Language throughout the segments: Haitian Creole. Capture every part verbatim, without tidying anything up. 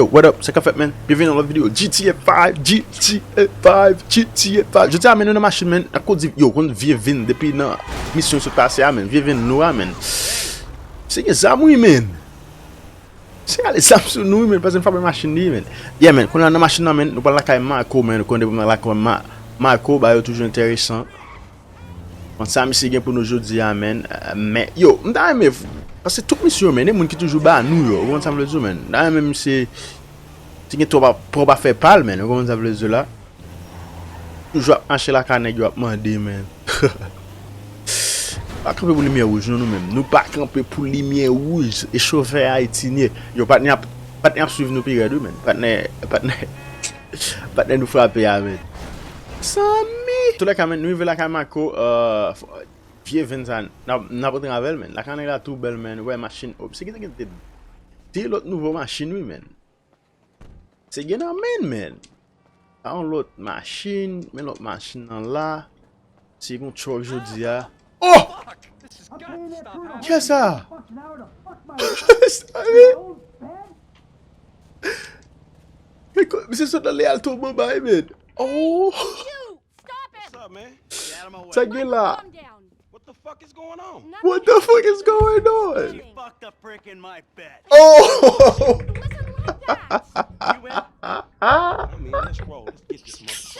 Yo, what up? Sa k ap fèt, man? Byenveni nan lòt videyo G T A five, G T A five, G T A five. Jodi a, man, nou nan machin, man. Ak kondi, yo, konn vye vin depi nan misyon sot pase a, man. Vye vin nou a, man. Se gen zam, wi, man. Se ale zam sou nou, wi, man. Paske m frape machin li, man. Yeah, man. Kounye a nan machin nan, man. Nou pral lakay Marco, man. Nou konn depi nan lakay Ma-, Marco, ba yo toujou enteresan. Bon, sa misye gen pou nou jodi a, man. Men, yo, m ta renmen, paske tout misyon yo, man, e moun ki toujou ba nou yo. Ou konprann sa m vle di w, man? M ta renmen misye, ti gen twòp, twòp afè pa l, man. Ou konprann sa m vle di w la? Toujou ap mache lakay nèg yo ap mande, man. Pa kanpe pou limyè wouj, non, nou menm. Nou pa kanpe pou limyè wouj. E chofè Ayiti n ye. Yo, patnè ap, patnè ap swiv nou pi rèd, wi, man. Patnè, patnè, patnè nou frape a, man. Zanmi! Toulèka, man, nou rive lakay Marco, euh, vye vin sa, n ap, n ap antre avè l, man. Lakay nèg la tou bèl, man. Ou wè machin, oh, se ki te gen de, de lòt nouvo machin, wi, man. Se gen nan men, man. Sa yon lòt machin, men lòt machin nan la. Se yon truck jodi a. Oh! Kiyès sa? Misye sot nan lè al tonbe anba, wi, man. Oh! Sa gen la? What the fuck is going on? What the fuck is going on? Fucked up brick in my bed. Oh! I mean, let's roll. Let's get this motherfucker.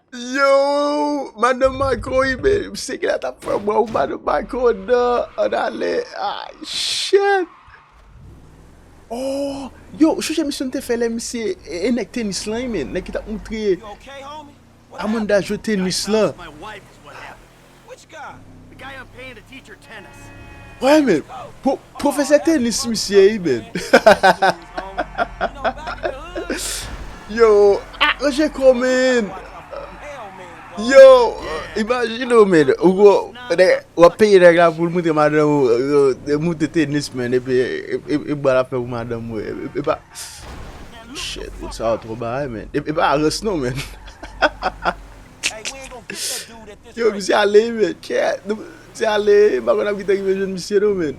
Yo, madanm Marco, wi, men, misye ki la t ap fè bwa pou madanm Marco nan, ann ale. Ah, shit. Oh, yo, ou sonje misye n te fè lè misye, e, e nèg tenis lan, wi, men, nèg ki t ap moutre Amanda jwe tenis lan. Wè, men, pwo-, pwofesè tenis misye, wi, men. Yo, aranje kò, men. Yo, imajine w, men. Ou gwo, w ap peye nèg la pou l moutre madanm ou, yo, moutre tenis, men, epi, e, e, e bwa l ap fè pou madanm ou, e, e, e pa, shit, sa yo twò bagay, men. E, e pa rans non, men. Yo, misye ale, men. Kè, misye ale, m pa konn ap gentan rive jwenn misye non, men.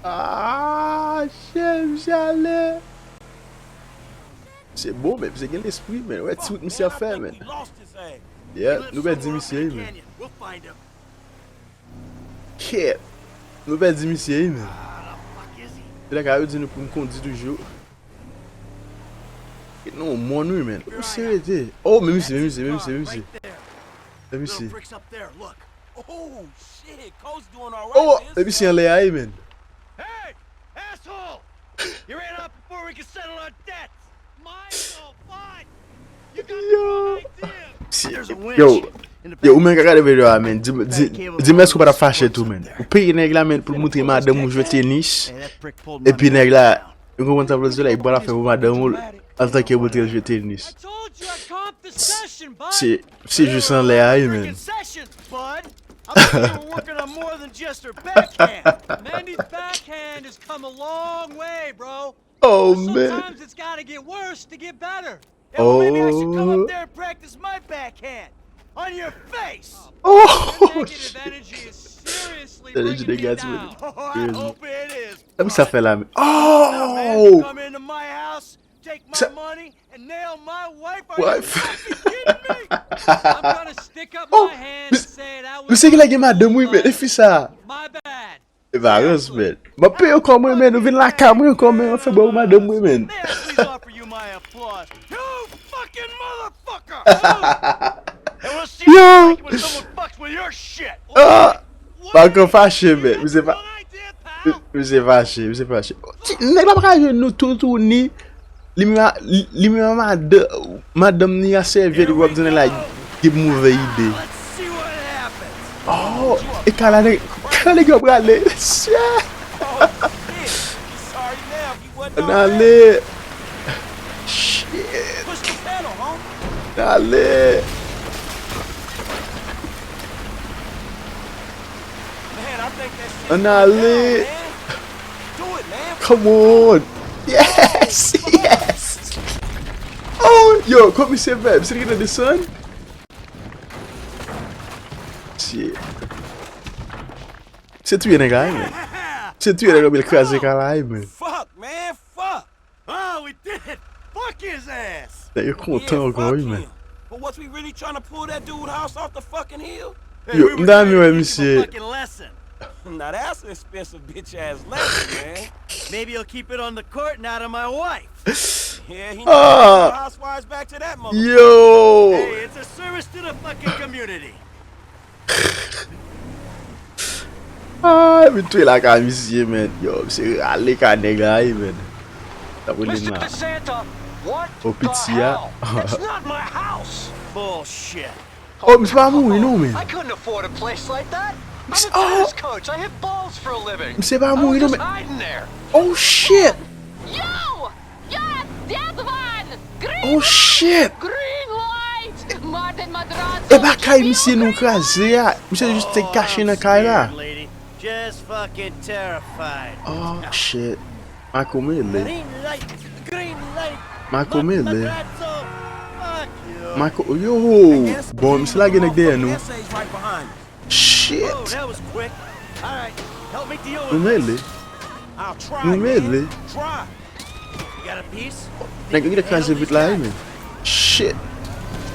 Ah, shit, misye ale. Misye bon, men, misye gen lespri, men. Wè ti wout misye ap fè, men. Yeah, nou pèdi misye, men. Kèt. Nou pèdi misye, wi, men. Se la ka yo di nou pou n kondi toujou. Kèt, nou mòn, wi, men. Misye rete. Oh, men misye, men misye, men misye, men misye. Men misye. Oh, men misye anlè a, wi, men. Yo. Si, yo, yo, ou menm k ap gade videyo a, men. Di, di, di m èske w pa t ap fache tou, men. Ou peye nèg la, men, pou l moutre madanm ou jwe tenis. Epi nèg la, ou konprann sa m vle di la, li pral fè pou madanm ou antanke moutre l jwe tenis. Se, se jis anlè a, wi, men. Mandy's backhand has come a long way, bro. Oh, man. Sometimes it's gotta get worse to get better. Hell, maybe I should come up there and practice my backhand on your face. Oh. Your negative energy is seriously bringing me down. Oh, I hope it is. Sa misye fè la, men. Oh! Come into my house, take my money, and nail my wife. Are you fucking kidding me? I'm gonna stick up my hand and say that was my fault. Misye ki lage madanm, wi, men, e fi sa. My bad. E pa rans, men. M ap peye w kò mwen, men. Ou vin lakay mwen ankò, men. W ap fè bwa pou madanm mwen, men. Yo! Ah! Marco fache, men. Misye fa-, misye fache, misye fache. Ti, nèg la pa ka jwenn nou toutouni. Li menm a, li, li menm a madan-, madanm ni a sèvyèt, w ap di nèg la gen move ide. Oh, e kala nèg, kala nèg yo prale. Shit. Ann ale. Shit. Ann ale. Ann ale. Come on. Yes, yes. Oh, yo, kòman misye fè? Misye te gentan desann? Shit. Se touye nèg la, wi, men. Se touye nèg la, men, l kraze kala, wi, men. Fuck, man, fuck. We did it! Fuck his ass! Nèg yo kontan ankò wi, men. But was we really trying to pull that dude house off the fucking hill? Yo, m ta renmen wè misye. Now that's an expensive bitch ass lesson, man. Maybe he'll keep it on the court and out of my wife. Yeah, he needs housewives back to that motherfucker. Yo! Hey, it's a service to the fucking community. Ah, epi tou e lakay misye, men. Yo, misye rale kay nèg la, wi, men. Sa pou li Mister la. DeSanta, what Oh, the piti a. Hell? That's not my house. Bullshit. Oh, misye pa mouri non, men. I couldn't afford a place like that. I'm a Oh. tennis coach. I hit balls for a living. Misye pa I was mouri non, just men. Hiding there. Oh, shit! Yo! Yes, that one! Green Oh, shit! Green light! Martin Madrazo! E pa kay misye nou kraze a. Misye jis te kache nan kay la. Lady. Just fucking terrified. Oh, shit. Marco mele. Green light! Green light! Marco mele. Madrazo! Fuck you! Marco, yo! Bon, misye lage nèg dèyè nou. Essays right behind you. Oh, Shit! that was quick. All right, help me deal Nou with mele. I'll try, Nou man. Mele. Try. You got a piece? Nèg yo ki te kraze vit la, wi, men. Shit!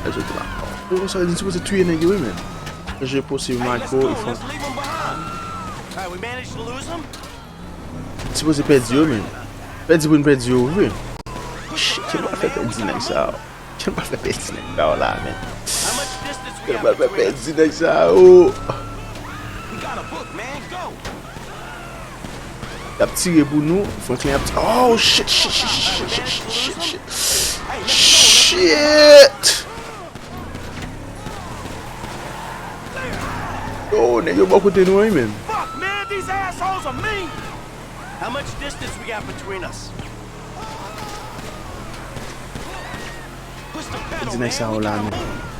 Nèg yo te la. Yo, sa vle di, sipoze touye nèg yo, wi, men. Je posi Hey, let's Marco, go. il faut. Let's leave him behind. All right, we managed to lose him. Sipoze pèdi yo, men. Pèdi pou n pèdi yo, wi. Shit, kèm pa fè pèdi nèg sa yo. Kèm pa fè pèdi nèg sa yo la, men. How much distance we Kèm got pa fè between us? pèdi nèg sa yo. We got a book, man. Go. Y ap tire pou nou. Franklin ap tire. Oh, shit, shit, shit, shit, shit, shit, shit, shit. Hey, let's go. Shit! Yo, nèg yo bò kote nou, wi, men. Fuck, man. These assholes are mean. How much distance we got between us? Push the pedal, Pèdi nèg sa man. yo We la, gotta men. move.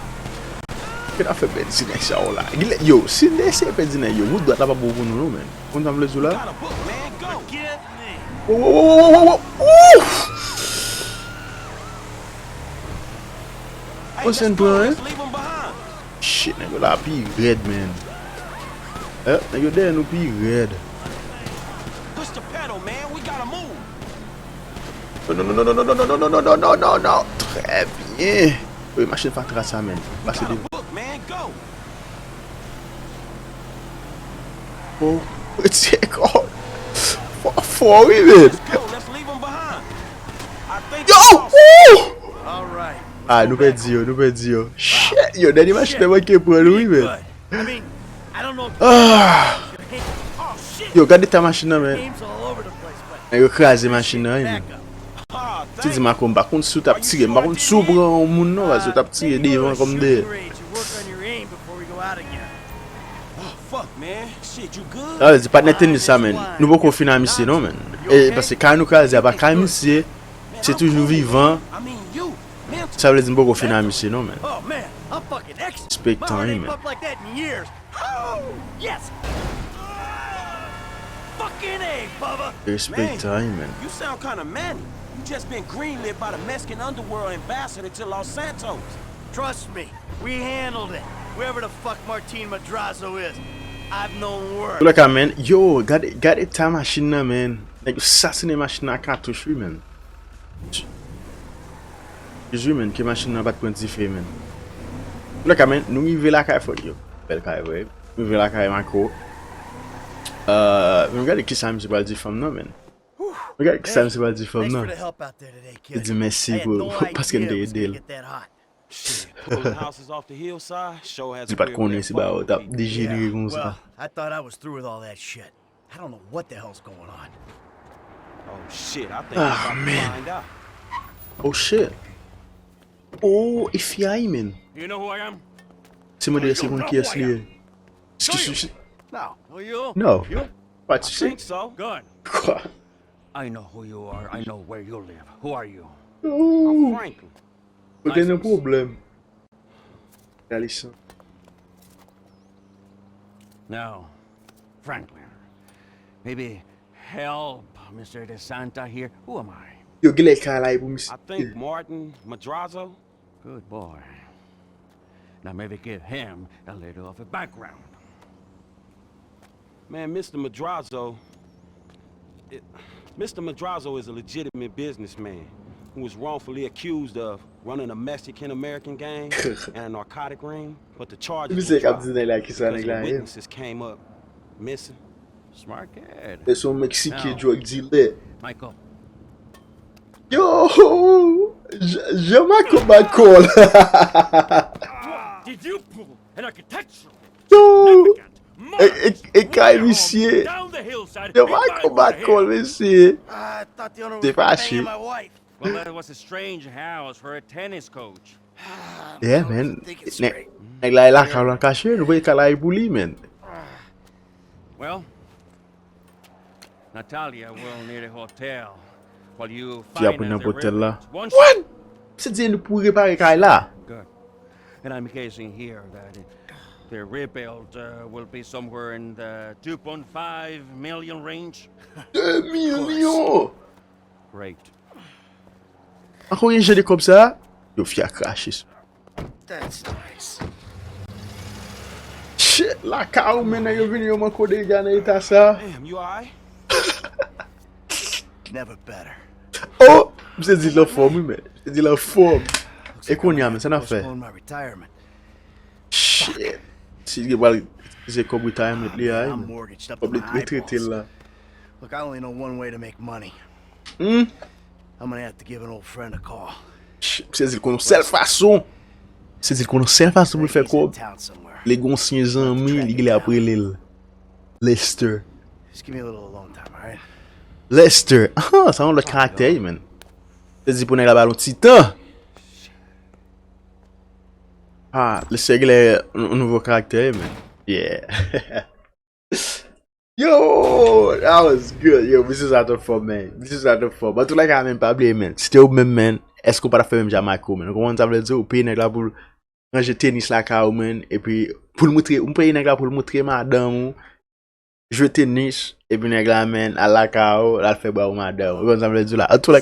Kèm pa fè pèdi nèg sa yo la. Gilè, yo, si n eseye pèdi nèg yo, wout dwat la p ap bon pou nou, non, men. Konn sa m vle di w la? Got a book, man. Go. Get me. Wo, wo, wo, wo, wo, wo. Ouf! Hey, Bon, se n let's go. pran, hein? Let's leave him behind. Shit, nèg yo la pi rèd, man. Eh, nèg yo dèyè nou pi rèd. Push the pedal, man. We gotta move. Non, non, non. Trè byen. Wi, machin fatra sa, man. Pase Got a devan. Book, man. Go. Oh, retire kò. Fò, fò, wi, man. Go. Let's leave him behind. I think Yo! we lost Woo! All right. Ah, nou pèdi yo, nou pèdi yo. Shit, yo, dènye machin nan manke pran nou, wi, man. Good. I mean, I don't know if Ah! Oh shit! Yo, gade eta machin nan, man. Game's all over the place, but Nèg yo kraze machin nan, wi, man. Back up. Ah, Ti di Marco, m pa konn si w t ap tire, m pa konn si w pran yon moun non, paske w t ap tire devan kòm dèyè. Shooting range and work on your aim before we go out again. Fuck, man. Shit, you good? Sa vle di patnè tenis sa, man. Nou poko fin a misye non, man. E paske kay nou kraze a pa kay misye. Se toujou vivan. I mean, you. Mental. Sa vle di m poko fin a misye non, man. Oh man, I'm fucking excellent. Respect My time, heart ain't man. Pumped like that in years. Oh, yes. Fucking A, Bubba. Respect time, man. You sound kind of manly. You just been greenlit by the Mexican underworld ambassador to Los Santos. Trust me, we handled it. Whoever the fuck Martin Madrazo is, I've known worse. Antoulèka, man, yo, gade, gade eta machin nan, man. Nèg yo sasinen machin nan ak katouch, wi, man. Jezi, man, ke machin nan pa t pran dife, man. Antoulèka, man, nou rive lakay frè yo. Bèl kay, vre. Nou rive lakay Marco. Euh, men gade kisa misye pral di fanm nan, man. Men gade kisa misye pral di fanm Thanks for nan. The help out there today, Li kid. di mèsi I had pou, no paske n idea te it was ede gonna l. Get that hot. Pulling houses off the hillside sure has Li pa t konnen si ba yo t ap dejenere Yeah, konsa. Well, I thought I was through with all that shit. I don't know what the hell's going on. Oh shit, I think Ah, I'm about to man. Find out. Oh shit. Oh, e fi a, man. You know who I am? Se mande se konn kiyès li ye. Excuse me. No. Who you? No. You? What I you say? Think so. Good. Quoi? I know who you are. I know where you live. Who are you? Oh, Franklin. ou gen yon pwoblèm. Gade sa. Now, Franklin, maybe help Mister DeSanta here. Who am I? Yo, gen lè ka la e pou misye. I think Martin Madrazo. Good boy. Now maybe give him a little of a background. Man, Mister Madrazo, it, Mister Madrazo is a legitimate businessman who was wrongfully accused of running a Mexican American gang and a narcotic ring, but the charges Misye were k ap di dropped nèg la kisa because nèg some la ye. Witnesses came up missing. Smart kid. Se yon Meksiken drug dealer. Michael. Yo! Jan Michael bat kò l. Did you pull an architectural Yo! significant E, e, e kay misye. down the hillside? Jan Michael bat kò l, mesye. I thought the owner Te was paying fache. My wife. Well, that was a strange house for a tennis coach. Yeah, man. Nèg la e lakay la kache, nou voye kay la e pou li, man. Well, Natalia will need a hotel while you Fi a find pou nan another otèl la. refuge. Once What? Se di nou pou repare kay la. Good. And I'm guessing here that the rebuild uh, will be somewhere in the two point five million range. De milyon! Great. Ankò gen jan de kòb sa? Yo, fi a krache sou. That's nice. Shit, lakay ou, men nèg yo vini yo manko dega nan eta sa. Damn, you alright? Never better. Oh! Misye di l anfòm, wi, men. Misye di l anfòm. E kounye a, men, sa n ap fè? Postpone my retirement. Shit. Si li pral itilize kòb retirement li a, I'm men. Mortgaged up to Kòb li my retrete l eyeballs. La. Look, I only know one way to make money. Hmm? I'm gonna have to give an old friend a call. Shit, misye di l konn yon sèl fason. Misye di l konn yon sèl fason pou l fè He's in kòb. Town somewhere. Li gon ansyen zanmi, li genlè ap rele l. Lester. Just give me a little alone time, all right? Lester. Ah, sa yon lòt karaktè, wi, man. Misye di pou nèg la ba l yon ti tan. Ah, Lester genlè yon, yon nouvo karaktè, wi, man. Yeah. Yo, that was good. Yo, misye sa te fò, man. Misye sa te fò. But tout like, men, pa bliye, man. Si te ou menm, man, èske ou pa ta fè menm jan Michael, man? Ou konprann sa m vle di? Ou peye nèg la pou l ranje tenis lakay ou, man. Epi, pou l moutre, ou peye nèg la pou l moutre madanm ou, jwe tenis, epi nèg la, man, al lakay ou, l al fè bra ou madanm ou. Ou konprann sa m vle di la? An tou lè